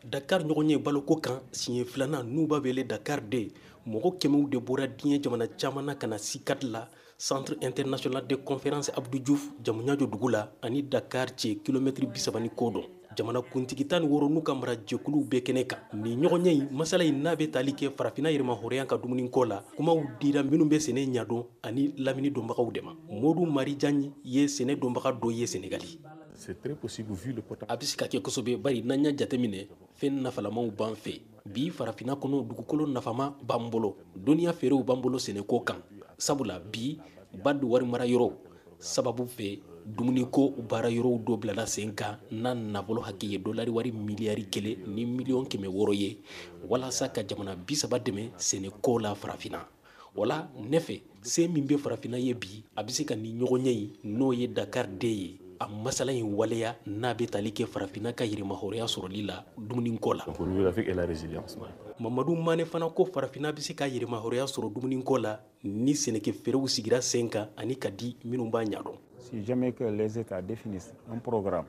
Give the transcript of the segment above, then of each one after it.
Dakar ɲɔgɔnye baloko kan siɲɛ filanan n'u b'a wele Dakar 2, mɔgɔ kɛmɛw de bɔra diɲɛ jamana caman na ka na CICAD la, Centre international de conférence Abdou Diouf, Diamniadio dugu la, ani Dakar cɛ kilomɛtiri 30 ni kɔ dɔn. Jamana kuntigi 16 n'u ka marajɛkuluw bɛɛ kɛnɛ kan. Nin ɲɔgɔnye in masala in n'a bɛ tali kɛ farafinna yɛrɛmahɔrɔnya ka dumuniko la, kumaw dira minnu bɛ sɛnɛ ɲɛdɔn ani lamini dɔnbagaw de ma. Modou Mari Diagne ye sɛnɛ dɔnbaga dɔ ye Senegali. C'est très possible vu le potentiel. A bɛ se ka kɛ kosɛbɛ, bari n'an y'a jateminɛ, fɛn nafalamaw b'an fɛ bi farafinna kɔnɔ. Dugukolo nafama b'an bolo, dɔnniya feerew b'an bolo sɛnɛko kan, sabula bi BAD wari mara yɔrɔ sababu fɛ, dumuniko baara yɔrɔw dɔ bilala sen kan n'a nafolo hakɛ ye dolari wari miliyari 1 ni miliyɔn 600 ye, walasa ka jamana 30 dɛmɛ sɛnɛko la farafinna. Wala ne fɛ, se min bɛ farafinna ye bi, a bɛ se ka nin ɲɔgɔnye in, n'o ye Dakar 2 ye, a masala in waleya n'a bɛ tali kɛ farafinna ka yɛrɛmahɔrɔnya sɔrɔli la dumuniko la. Pour l'Afrique et la résilience. Mamadu Mane fana ko farafinna bɛ se ka yɛrɛmahɔrɔnya sɔrɔ dumuniko la ni sɛnɛkɛ fɛɛrɛw sigira sen kan ani ka di minnu b'a ɲɛdɔn. Si jamais que les États définissent un programme,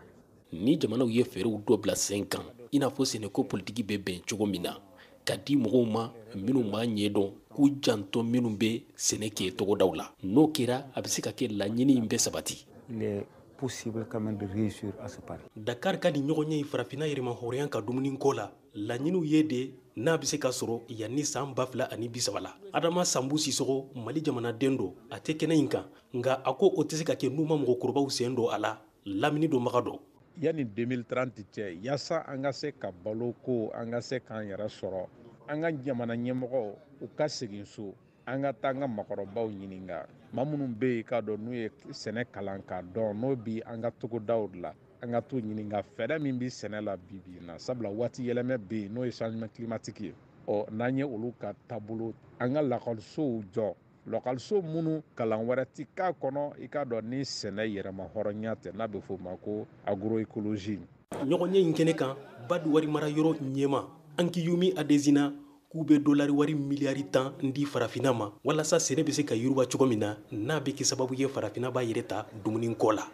Ni jamanaw ye fɛɛrɛw dɔ bila sen kan, i n'a fɔ sɛnɛko politiki bɛ bɛn cogo min na, ka di mɔgɔw ma minnu b'a ɲɛdɔn, k'u janto minnu bɛ sɛnɛ kɛ togodaw la, n'o kɛra, a bɛ se ka kɛ laɲini in bɛ sabati. Il est possible quand même de réussir à ce pari. Dakar ka nin ɲɔgɔnye in farafinna yɛrɛmahɔrɔnya ka dumuniko la, laɲiniw ye de n'a bɛ se ka sɔrɔ yanni san 2030 la. Adama Sanbu Sisɔgɔ, Mali jamanaden don, a tɛ kɛnɛ in kan, nka a ko o tɛ se ka kɛ n'u ma mɔgɔkɔrɔbaw sen don a la, lamini dɔnbaga dɔ. Yanni 2030 cɛ, yaasa an ka se ka balo ko, an ka se k'an yɛrɛ sɔrɔ, an ka jamana ɲɛmɔgɔw u ka segin so, an ka taa an ka makɔrɔbaw ɲininka, maa minnu bɛ yen k'a dɔn n'u ye sɛnɛ kalan k'a dɔn, n'o bi an ka togodaw la, an ka t'u ɲininka fɛɛrɛ min bɛ sɛnɛ la bi bi in na, sabula waati yɛlɛmɛ bɛ yen, n'o ye changement climatique ye. Ɔ n'an ye olu ka taabolo, an ka lakɔlisow jɔ, lakɔliso minnu kalan wɛrɛ ti k'a kɔnɔ, i k'a dɔn ni sɛnɛ yɛrɛma hɔrɔnya tɛ, n'a bɛ f'o ma ko agroécologie. Ɲɔgɔnye in kɛnɛ kan, BAD wari mara yɔrɔ ɲɛma Akinwumi Adesina k'u bɛ dolari wari miliyari 10 di farafinna ma, walasa sɛnɛ bɛ se ka yiriwa cogo min na, n'a bɛ kɛ sababu ye farafinna b'a yɛrɛ ta dumuniko la.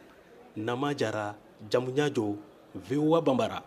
Nama Jara, Diamniadio, VOA Bambara.